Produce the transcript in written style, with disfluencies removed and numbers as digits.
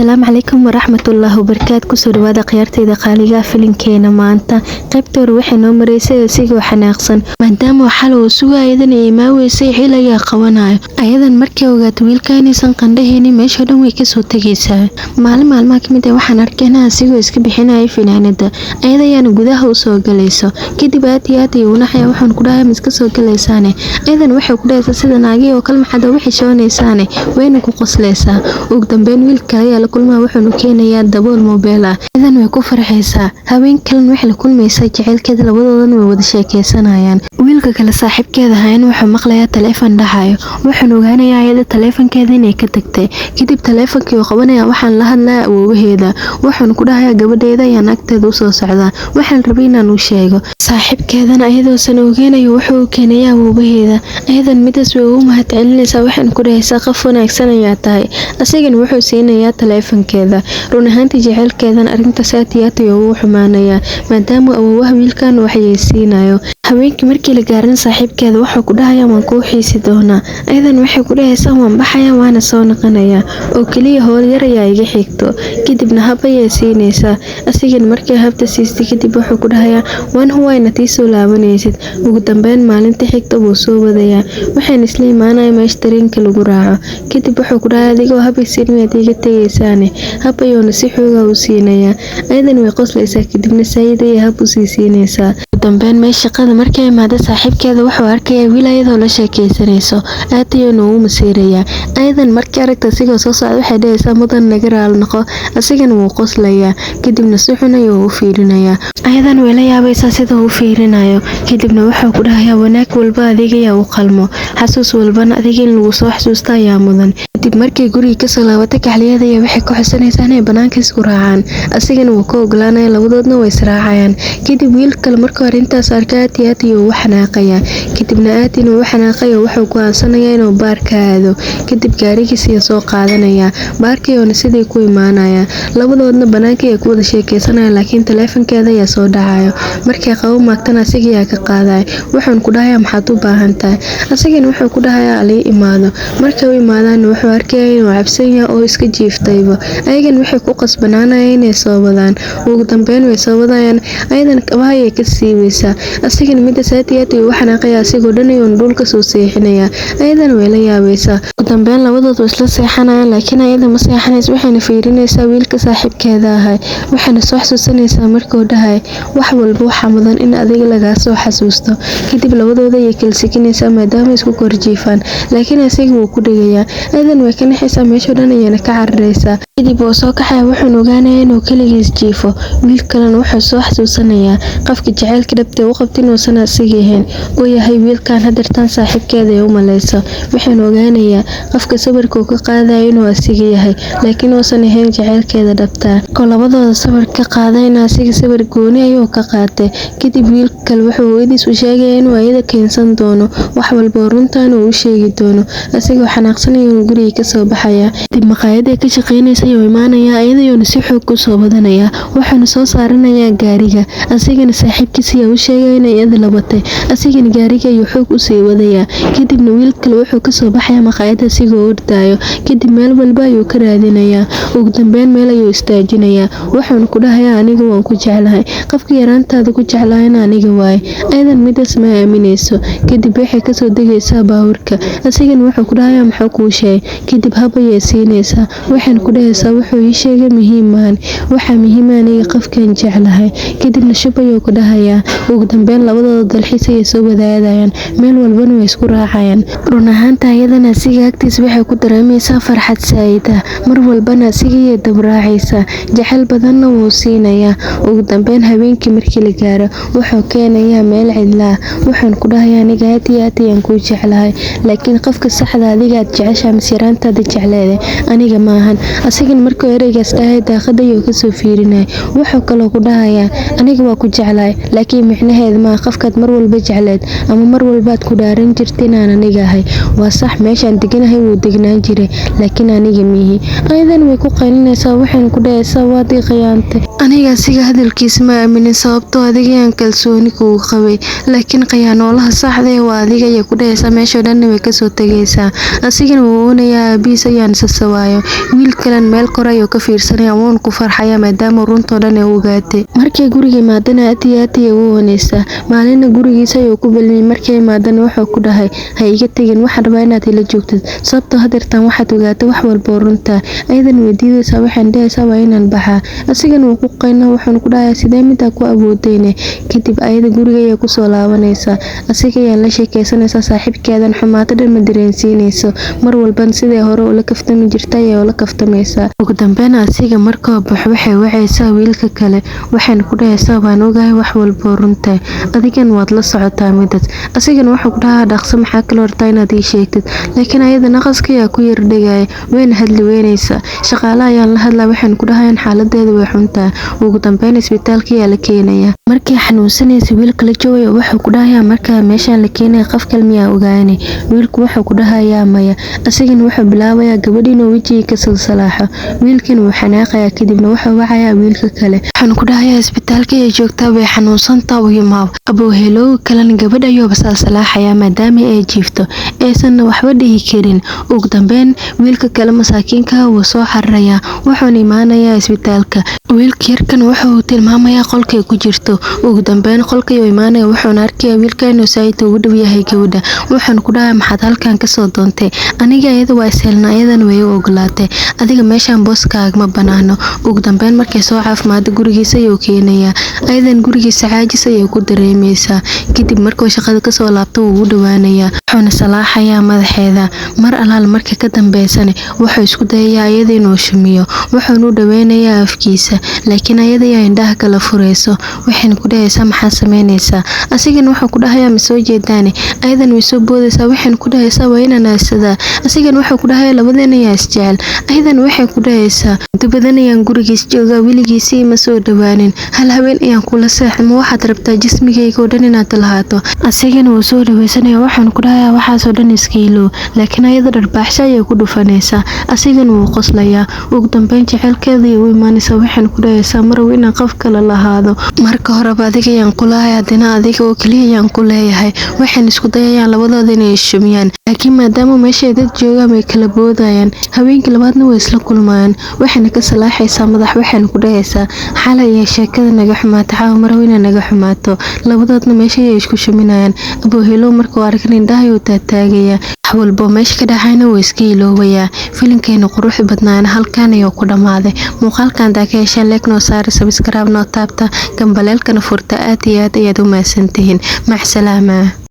Asalaamu calaykum waraxmatullaahi wabarakaatu. Kusoo dhawaada khiyaarteyda qaaliga filinkeena maanta. Qaybta hore waxay noo mareysay asigoo xanaaqsan maadaama xal uu sugaya ayadan ay imaaweysay, xil ayaa qabanayo. Ayadan markay ogaato wiilka inaysan qandhahaynin, meesha dhan way kasoo tegaysaa. Maalin maalmaha kamid ah waxaan arkaynaa asigoo iska bixinaya finaanada, ayada ayaana gudaha usoo galayso. Kadib aad iyo aad ayuu u naxaya, waxaan ku dhahay, "Ma iska soo galaysaane?" Ayadan waxay ku dhahaysaa, "Sida naagihii oo kale maxaad ugu xishoonaysaane?" Wayna ku qoslaysaa. Ugu dambeyn wiil kale ayaa la kulmaa, wuxuuna keenayaa dabool mobile ah. Ayadan way ku farxaysaa. Haween kalena waxay la kulmaysaa jaceylkeeda, labadoodana way wada sheekeysanayaan. Wiilka kale saaxiibkeeda ahayn wuxuu maqlayaa taleefan dhacayo, wuxuuna ogaanayaa ayada taleefankeeda inay ka tagtay. Kadib taleefankii uu qabanaya, waxaan la hadlayaa awoowaheeda, wuxuuna ku dhahayaa, "Gabadheeda ayaan agteeda usoo socdaa, waxaan rabay inaan u sheego." Saaxiibkeedana ayadoosan ogeynayo wuxuu u keenayaa awoowaheeda. Ayadan midaas way ugu mahadcelinaysaa, waxaan ku dhahaysaa, "Qof wanaagsan ayaa tahay." Asigana wuxuu siinayaa taleefankeeda. Run ahaantii jaceylkeedan arrintaas aad iyo aad ayuu ugu xumaanayaa, maadaama awoowaha wiilkan uu xayeysiinayo. Habeenkii markii la gaarin, saaxiibkeeda wuxuu ku dhahayaa, "Waan kuu xiisi doonaa." Ayadan waxay ku dhahaysaa, "Waan baxayaa, waana soo noqonayaa, oo keliya howl yar ayaa iga xigto." Kadibna hab ayay siinaysaa. Asigana markii habta siistay kadib wuxuu ku dhahayaa, "Waan huwayna tii soo laabanaysid." Ugu dambeyn maalinta xigta wuu soo wadayaa, waxayna isla imaanaya meesha tareenka lagu raaco. Kadib wuxuu ku dhahay, "Adigoo habaysin miyaad iga tegaysaane?" Hab ayuuna si xooga u siinayaa. Ayadan way qoslaysaa, kadibna saayid ayay hab usii siinaysaa. Ugu dambeyn meesha shaqada markay imaado, saaxiibkeeda wuxuu arkayaa wiil ayadoo la sheekeysanayso, aad ayuuna ugu masiirayaa. Ayadan markii aragta asigoo soo socda waxay dhahaysaa, "Mudan, naga raali noqo." Asigana wuu qoslayaa, kadibna si xun ayuu u fiirinayaa. Ayadan way la yaabaysaa sida uu u fiirinayo. Kadibna wuxuu ku dhahayaa, "Wanaag walba adiga ayaa u qalmo, xasuus walbana adiga in lagu soo xasuusta ayaa mudan." Kadib markay guriga kasoo laabatay, kaxliyada ayaa waxay ka codsanaysaa inay banaanka isku raacaan. Asigana wuu ka ogolaanaya, labadoodna way israacayaan. Kadib wiil kale markuu arrintaas arka aad iyo aad ayuu ugu xanaaqayaa. Kadibna aad inuu u xanaaqayo, wuxuu go'aansanayaa inuu baarka aado. Kadib gaarigiisa ayuu soo qaadanaya, baarkayuuna sidii ku imaanaya. Labadoodna banaanka ayay ku wada sheekeysanaya, laakiin taleefankeeda ayaa soo dhacayo. Markay qabo maagtana asiga ayaa ka qaadaya, wuxuuna ku dhahayaa, "Maxaad u baahan tahay?" Asigana wuxuu ku dhahayaa, "Alii imaado." Markay u imaadaan wuxuu arkaya inuu cabsan yahay oo iska jiiftayba. Ayagana waxay ku qasbanaanayaan inay soo wadaan. Ugu dambeyn way soo wadayaan, ayadan kabaha ayay ka siibaysaa. Asigana midaas aad iyo aad ayuu u xanaaqaya, asigoo dhan ayuuna dhulka soo seexinayaa. Ayadana way la yaabaysaa. Ugu dambeyn labadood way isla seexanayaan, laakiin ayada ma seexanayso, waxayna fiirinaysaa wiilka saaxiibkeeda ahay, waxayna soo xasuusanaysaa markuu dhahay, "Wax walba waxaa mudan in adiga lagaa soo xasuusto." Kadib labadooda ayay kala sikinaysaa maadaama isku kor jiifaan, laakiin asiga wuu ku dhigayaa. Ayadan way ka naxaysaa, meeshoo dhan ayayna ka cararaysaa. Kadib wuu soo kaxaya, wuxuuna ogaanayaa inuu keligiis jiifo. Wiil kalena wuxuu soo xasuusanayaa qofka jaceylka dhabta u qabta inuusan asiga ahayn, uu yahay wiilkan hadeertaan saaxiibkeeda ay u maleyso. Wuxuuna ogaanayaa qofka sawirka uu ka qaadayo inuu asiga yahay, laakiin uusan ahayn jaceylkeeda dhabta. Markuu labadooda sawir ka qaadayna, asiga sawir gooni ayuu ka qaatay. Kadib wiilka kale wuxuu hooyadiis u sheegaya inuu ayada keensan doono, wax walba oo runtaan uu u sheegi doono. Asigoo xanaaqsan ayuuna guriga kasoo baxayaa. Kadib maqaayadda ka shaqeynaysa ayuu imaanayaa, ayadayuuna si xoog kusoo badanayaa, wuxuuna soo saaranayaa gaariga. Asigana saaxiibkiis ayaa u sheegaya in iyada la watay, asigana gaariga ayuu xoog usii wadayaa. Kadibna wiil kale wuxuu kasoo baxayaa maqaayadda asigoo ordaayo. Kadib meel walba ayuu ka raadinayaa. Ugu dambeyn meel ayuu istaajinayaa, wuxuuna ku dhahayaa, "Aniga waan ku jeclahay, qofka yaraantaada ku jeclaayana aniga waaye." Ayadan midaas ma aaminayso. Kadib waxay kasoo degaysaa baabuurka, asigana wuxuu ku dhahayaa, "Muxuu kuu sheegay?" Kadib hab ayay siinaysaa, waxayna ku dhahaysaa, "Wuxuu ii sheegay muhiim maahan, waxaa muhiim ah aniga qofkan jeclahay." Kadibna shub ayuu ku dhahayaa. Ugu dambeyn labadooda dalxiis ayay soo wadaadayaan, meel walbana way isku raacayaan. Run ahaanta ayadana asiga agtiisa waxay ku dareemaysaa farxad saayid ah, mar walbana asiga ayay dabraacaysaa, jacayl badanna wuu siinayaa. Ugu dambeyn habeenkii markii la gaaro, wuxuu keenayaa meel cidla ah, wuxuuna ku dhahayaa, "Aniga aad iyo aad ayaan kuu jeclahay, laakiin qofka saxda adiga aad jeceshahay mise yaraantaada jecleede aniga maahan." Asigana markuu ereygaas dhahay daaqada ayuu kasoo fiirinaya. Wuxuu kaloo ku dhahayaa, "Aniga waa ku jeclahay, laakiin micnaheeda maaha qofkaad mar walba jecleed ama mar walbaad ku dhaaran jirta inaan aniga ahay. Waa sax, meeshaan deganahay wuu degnaan jiray, laakiin aniga miihi." Ayadan way ku qaylinaysaa, waxayna ku dhahaysaa, "Waad ii khiyaantay. Aniga asiga hadalkiisa ma aaminin, sababtoo adiga ayaan kalsooni kugu qabay, laakiin khiyaanoolaha saxda ah waa adiga," ayay ku dhahaysaa. Meeshoo dhanna way kasoo tegaysaa. Asigana wuu oonayaa, aabihiis ayaan sasawaayo. Wiil kalena Meel kore ayuu ka fiirsanaya, wuuna ku farxaya maadaama runtoo dhan ay ogaatay. Markay guriga imaadana aad iyo aad ayay u oonaysaa. Maalina gurigiisa ayuu ku balmiyay. Markay imaadana wuxuu ku dhahay, ha iga tegin, waxaan rabaa inaad ila joogtid, sababtoo hadeertaan waxaad ogaatay wax walba oo runta. Ayadan way diidaysaa, waxaan dhahaysaa waa inaan baxaa. Asigana wuu ku qaynaa, wuxuuna ku dhahayaa sidee midaa ku awoodeyne. Kadib ayada guriga ayaa kusoo laabanaysaa, asiga ayaa la sheekeysanaysaa, saaxiibkeedan xumaato dhan ma dareensiinayso. Mar walban sidee hore ula kaftami jirtay ayaa ula kaftamaysaa. Ugu dambeyn asiga markuu baxo waxay wacaysaa wiilka kale, waxayna ku dhahaysaa waan ogahay wax walba oo runta, adigan waad la socotaa midaas. Asigana wuxuu ku dhahaa dhaqso, maxaa kaloo rabtaa inaad ii sheegtid? Laakiin ayada naqaska ayaa ku yar dhigaya, wayna hadli weynaysaa. Shaqaalaha ayaan la hadlaa, waxayna ku dhahayaan xaaladeeda way xuntahay. Ugu dambeyn isbitaalka ayaa la keenayaa. Markii xanuunsanaysa wiilka la joogay wuxuu ku dhahayaa markaa meeshaan la keenay qof kale miyaa ogaanay? Wiilku wuxuu ku dhahayaa maya. Asigana wuxuu bilaabayaa gabadh inuu wejiga ka salsalaaxo. Wiilkan wuu xanaaqayaa, kadibna wuxuu wacayaa wiilka kale, waxaanu ku dhahayaa isbitaalka ay joogtaa, way xanuunsantaa, u imaab. Aboohelooga kalena gabadh ayuuba salsalaaxayaa maadaama ay jiifto aysanna waxba dhihi karin. Ugu dambeyn wiilka kale masaakiinka wuu soo xarirayaa, wuxuuna imaanayaa isbitaalka. Wiilka yarkan wuxuu tilmaamayaa qolkay ku jirto. Ugu dambeyn qolka ayuu imaanaya, wuxuuna arkayaa wiilka inuu saaid ugu dhow yahay gabadha. Wuxuuna ku dhahayaa maxaad halkan kasoo doontay? Aniga ayada waa ishelna, ayadana way u ogolaatay, adiga meeshaan booskaaga ma banaano. Ugu dambeyn markay soo caafimaado gurigiisa ayuu keenayaa. Ayadan gurigiisa caajis ayay ku dareemaysaa. Kadib markuu shaqada kasoo laabto wuu u dhawaanayaa, wuxuuna salaaxayaa madaxeeda. Mar alaal marka ka dambeysana wuxuu isku dayayaa ayada inuu shumiyo, wuxuuna u dhaweynayaa afkiisa, laakiin ayada ayaa indhaha kala furayso. Waxayna ku dhahaysaa maxaa sameynaysaa? Asigana wuxuu ku dhahayaa ma soo jeedaane? Ayadan way soo boodaysaa, waxayna ku dhahaysaa waa inaan aasadaa. Asigana wuxuu ku dhahayaa labadeena ayaa isjecel. Ayadan waxay ku dhahaysaa muddo badan ayaan gurigiis joogaa, weligiisii ma soo dhawaanin, hal haween ayaan kula seexday, ma waxaad rabtaa jismigayga oo dhan inaad lahaato? Asigana wuu soo dhaweysanaya, wuxuuna ku dhahayaa waxaasoo dhan iska ilow. Laakiin ayada dharbaaxsho ayay ku dhufanaysaa, asigana wuu qoslayaa. Ugu dambeyn jaceylkeeda ayay u imaanaysaa, waxayna ku dhahaysaa marw inaan qof kale lahaado, marka horeba adiga ayaan kulahay, haddana adiga oo keliya ayaan ku leeyahay. Waxayna isku dayayaan labadooda inay ishumiyaan, laakiin maadaama meeshay dad joogaan way kala boodayaan. Habeenkii labaadna way isla kulmayaan, waxayna ka salaaxaysaa madax, waxayna ku dhahaysaa xalay ayaa sheekada naga xumaatay, caawa marw inay naga xumaato. Labadoodna meesha ayay isku shuminayaan. Aboohelow markuu arkan indhaha ayuu taataagayaa, wax walbo meesha ka dhacayna wuu iska iloobayaa. Filimkeena qurux badnaana halkan ayuu ku dhammaaday. Muuqaalkan hadaa ka heshaan like noo saara, subscribe noo taabta, gambaleelkana furta. Aad iyo aad ayaad u mahadsantihiin. Macsalaama.